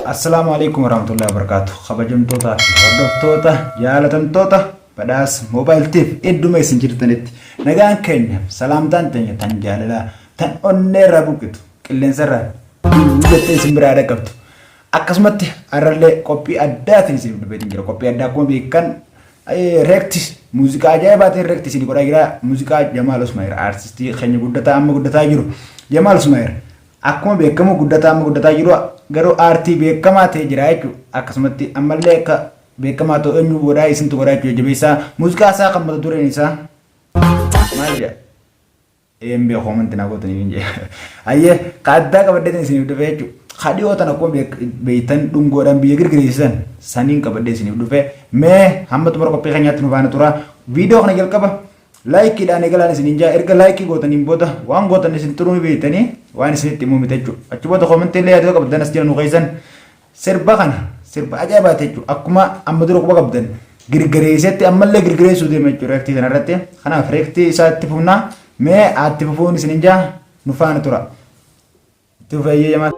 Assalaamu alaikum warahmatullahi wabarakatuh. Kabajamtootaa fi hordoftoota jaalatamtoota badhaas moobaayiltiif idduma isin jirtanitti nagaan keenya salaamtaan teenya tan jaalalaa tan onneerraa buqqitu qilleensarraa jettee isin biraa dhaqqabtu. Akkasumatti har'allee qophii addaatiin isin dhufeetiin jira. Qophii addaa akkuma beekan reekti muuziqaa ajaa'ibaatiin reekti isin godhaa jira. Muuziqaa Jamaal Usmaayir aartistii keenya guddataa amma guddataa jiru. Jamaal Usmaayir akkuma beekamu guddataa amma guddataa jiru garuu aartii beekamaa ta'e jira jechuudha. Akkasumatti ammallee akka beekamaa ta'u eenyu godhaa isintu godhaa jechuudha. Jabeessaa muuziqaa isaa kan mata dureen isaa maal jedha? Een beeku amanti naa gootaniif hin jedhe. Ayyee ka addaa qabadheetiin isiniif dhufe jechuudha. Ka dhiyoo tan akkuma beektan dhungoodhaan biyya girgireessisan saniin qabadhee isiniif dhufe. Mee hamma xumura qophii keenyaatti nu faana tura. Viidiyoo kana jalqaba laayikiidhaan eegalaan isiniin jaa erga laayikii gootaniin booda waan gootan isin turuu ni beektanii waan isinitti himuu miti jechuudha. Achi booda koomentii illee yaadota qabdan as jala nu keessan sirba kana sirba ajaa'ibaati jechuudha. Akkuma amma dura quba qabdan girgireessetti ammallee girgireessuu deema jechuudha reektii kana irratti. Kanaaf reektii isaa itti fufnaa mee itti fufuun isiniin jaa nu faana tura. Itti fufeeyyee jamaa.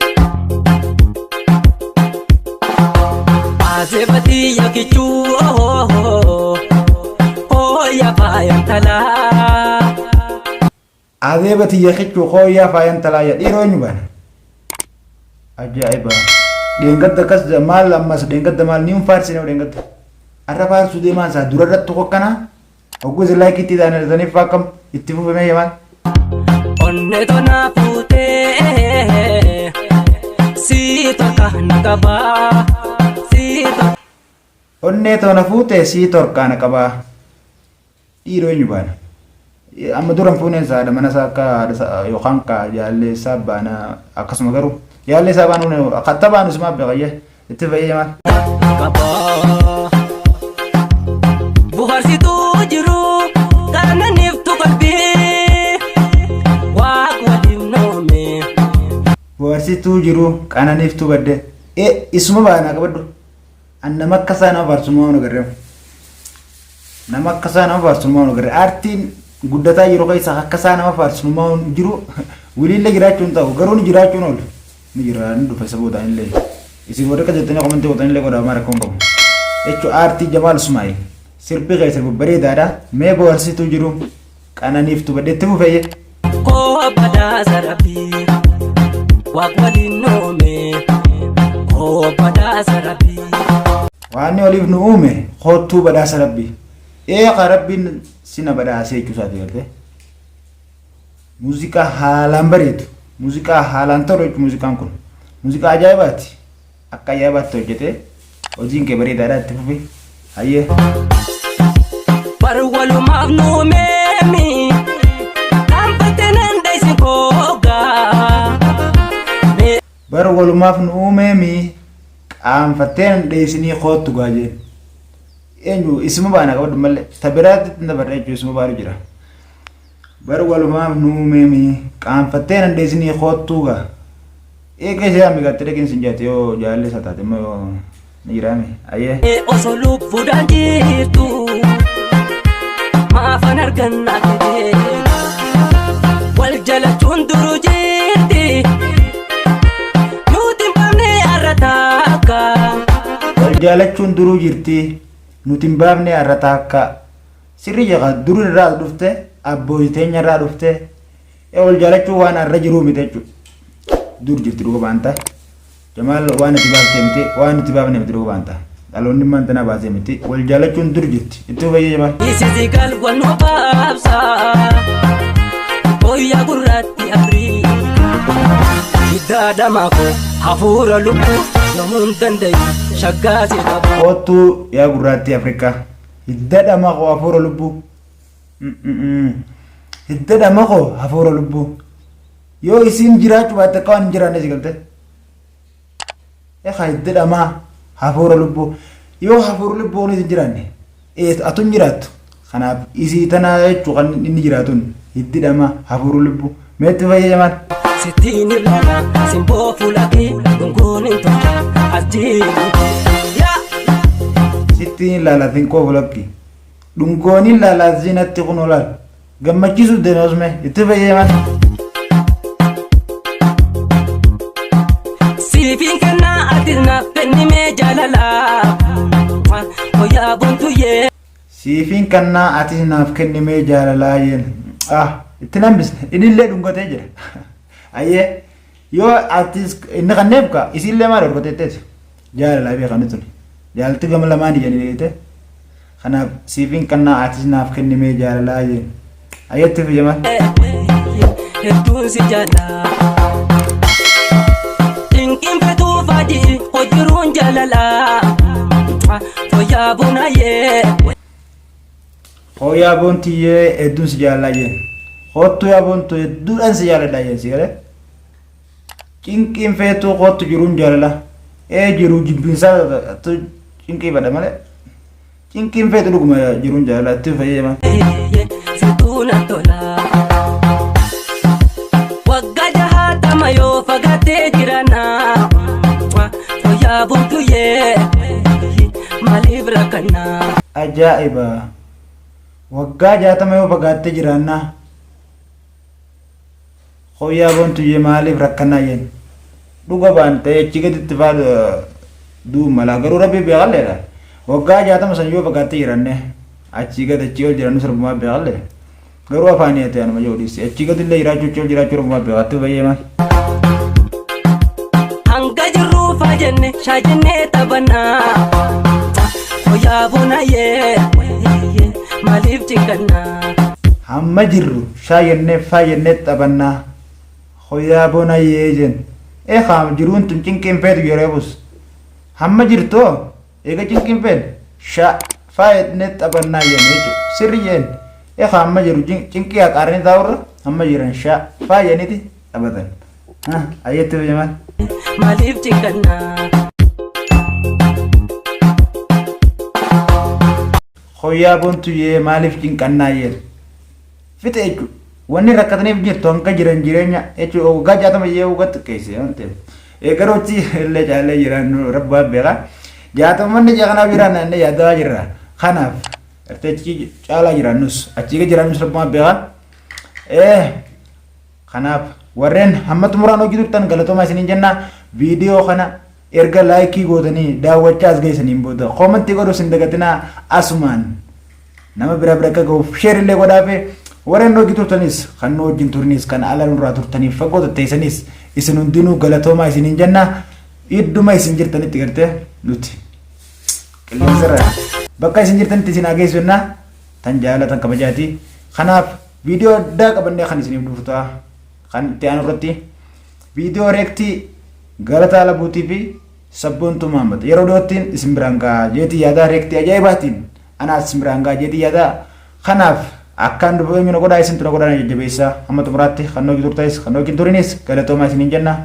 Aseefatii yakichuu hooya faayan talaa. Adeeba tiyya kichuu kooyyaa faayan talaaya dhiiroo eenyu baana? Ajaa'iba! Dheengadda akkas maal ammas dheengadda maal ni faarsine dheengadda. Arra faarsuu deemaan isaa dura irratti tokko akkanaa hogguu isin laayikii itti ta'an akkam itti fufamee yamaan. Onnee tonaa fuutee sii torka na qabaa sii torka. Onnee toona fuutee sii torkaa na qabaa. Dhiiroo eenyu baana? Amma dura hin fuuneen isaa haadha mana isaa akka haadha isaa yookaan ka jaallee isaa baana akkasuma garuu jaallee isaa baanuu katta baanu simaa beekayyee itti fayyee maal? qabaa. Buharsituu jiru qarnaniiftu qalbii waaq waliif noome. Bohaarsituu jiru qananiiftuu badde. E isuma baanaa qabadhu. An nama akka isaa nama faarsummaa waan agarreef. Nama akka isaa nama faarsummaa waan agarre. Aartiin guddataa jiru keessaa akka isaa nama faarsummaa waan jiru wiliillee jiraachuu hin ta'u garuu ni jiraachuun oolu. Ni jira ni dhufa isa boodaan illee. Isin warri akka jettanii komentii gootan illee godhaa maal rakkoon qabu. Jechuun aartii Jamaal Usmaa'il sirbi kee sirba bareedaadha. Mee bohaarsituu jiru qananiiftu badde itti fufeeyye. Koo badhaasa rabbii waaq waliin noome. Koo badhaasa rabbii. Waan oliif nu uume koottuu badhaasa rabbii. Eeqa rabbiin sina badhaasee jechuu isaati gartee. Muuziqaa haalaan bareedu. Muuziqaa haalaan tolu jechuudha muuziqaan kun. Muuziqaa ajaa'ibaati. Akka ajaa'ibaatti hojjete. Hojiin kee bareedaadha itti fufi. Hayyee. Bar walumaaf nuumeemi dhaabbatte nan dheessin koogaa. Mee Bar walumaaf nu uumeemi qaanfattee nan dheessinii koottu gaa jeen. Eenyu isuma baana qabadhu malee ta biraatti hin dabarre jechuudha isuma baanu jira. Bar walumaaf nu uumeemi qaanfattee nan dheessinii koottuu gaa. Eega ishee ammi gaattee dhaqeen sin jaate yoo jaalalli isaa taate immoo yoo ni jiraame ayyee. Osoo lubbuudhaan jirtu maafan argannaa fidee wal jalachuun duruu jirti nuti hin baafne har'a taakka. Wal jaalachuun duruu jirti nuti hin baafne har'a taakka. Sirrii jedha dur irraa dhufte abbootii teenya irraa dhufte wal jaalachuun waan har'a jiruu miti jechuudha. Dur jirti dhuga baanta. Jamaal waan itti baaftee miti waan itti baafne miti dhuga baanta. Dhaloonni immaan tanaa baasee miti wal jaalachuun dur jirti. Itti fayyee Jamaal. Isisi gal wal nu baabsa Booyya gurraatti Afrikaa Hiddaa dhamaa koo hafuura lubbuu yomuun dandayu shaggaa si qaba. Koottuu yaa gurraattii Afrikaa. Hidda dhama koo hafuura lubbuu. Hidda dhama koo hafuura lubbuu. Yoo isiin jiraachuu baatte akka waan hin jiraanne si galte. Ekaa hidda dhamaa hafuura lubbuu. Yoo hafuurri lubbuu kunis hin jiraanne atu hin jiraattu. Kanaaf isii tanaa jechuu kan inni jiraatun hiddi dhamaa hafuurri lubbuu. Meetti fayyadaman. Sittiin ilaala simboo fuula kee dhungoon hin tolcha as jiru. Yaa! Sittiin ilaala finqoo fulakki. Dhungoon ilaala zinatti kun olaal. Gammachiisuuf deeme osme itti fayyadaman. Siifin kennaa ati. Ati naaf kennimee jaalalaa. Fooyyaa boontuyyee. Siifiin kannaa atis naaf kennimee jaalalaa jeen. Ah, itti hambisne. Innillee dhungatee jira. Ayyee yoo atis inni kanneef ka isiillee maal dhungateetteeti? Jaalalaa beekani tuni. Jaalalti gama lamaan ijanii beekte. Kanaaf siifiin kannaa atis naaf kennimee jaalalaa jeen. Ayyeetti fi jamal. Hedduun si jaallaa. Dinqiin fetuu faadii hojiruun jaalalaa. Fooyyaa bonaayee. Hooyaa boontiyyee hedduun si jaalalaa jeen. Hoottuu yaa boontuu hedduudhaan si jaaladhaa jeen si galee. Cinqiin feetuu koottu jiruun jaalala. Ee jiruu jibbinsaa cinqii badha malee. Cinqiin feetu dhuguma jiruun jaalala itti fayyadama. Situu na tola. Waggaa jahaatama yoo fagaatee jirana. Fooyyaa boontuyyee maaliif rakkannaa? Ajaa'iba! Waggaa 60 yoo fagaattee jiraannaa. Hooyaa boontuyyee maaliif rakkannaa jeen. Dhuga baan ta'ee achi gaditti faa du'u mala garuu rabbi beekalleedha. Waggaa 60 san yoo fagaattee jiraanne achii gad achii ol jiraannu sirbumaa beekallee. Garuu afaanii ati anuma jiru dhiisi. Achii gadillee jiraachuu achii ol jiraachuu rabbumaa beekaatti fayyee maal. Hanga jirruu faa jenne shaajennee taphannaa. Fooyyaa bonaayee maaliif cinqannaa? Hamma jirru shaa jennee faa jennee taphannaa. Hoyaa bonaayee jen. Ee kaam jiruun tun cinqiin feetu yeroo bus. Hamma jirtoo eega cinqiin feene shaa faa jennee taphannaa jenne jechuudha. Sirri jeen. Ee hamma jiru cinqii haqaaranii taa'urra hamma jiran shaa faa jenniti taphatan. Ayyetti fayyadaman. Maaliif cinqannaa? Hoyaa boontuyyee maaliif cinqannaa jeen. Fixe jechuudha. Wanni rakkataniif jirtu hanga jiran jireenya jechuudha. Waggaa 60 jee waggaa xiqqeesse waan ta'eef. Garuu achi illee caalee jiraan rabbaa beeka. Jaatamanni ija kanaaf jiraan inni yaadaa jirra. Kanaaf gartee achi caalaa jiraannus achii gad jiraannus rabbumaa beeka. Kanaaf warreen hamma xumuraan hojii turtan galatoomaa isiniin jenna. Viidiyoo kana erga laayikii gootanii daawwachaa as geessaniin booda koomentii godhuu isin dagatinaa asumaan nama bira bira akka gahuuf sheer illee godhaafi warreen hojii turtanis kan nu wajjin turnis kan ala nurraa turtaniif fagoo tatteessanis isin hundinuu galatoomaa isiniin jenna. Idduma isin jirtanitti gartee nuti qilleensarra bakka isin jirtanitti isin haa geessu jenna tan jaalatan kabajaati. Kanaaf viidiyoo addaa qabannee kan isiniif dhufu ta'a. Kan itti aanu irratti viidiyoo reektii Galataa Labuutii fi Sabboontuu Mahammad yeroo dhiyootti isin biraan gahaa jeetii yaadaa reektii ajaa'ibaatiin anaas isin biraan gahaa jeetii yaadaa. Kanaaf akkaan dhufu eenyu na godhaa isintu na godhaa na jajjabeessaa hamma xumuraatti kan nu wajjin turtanis kan nu wajjin turinis galatoomaa isiniin jenna.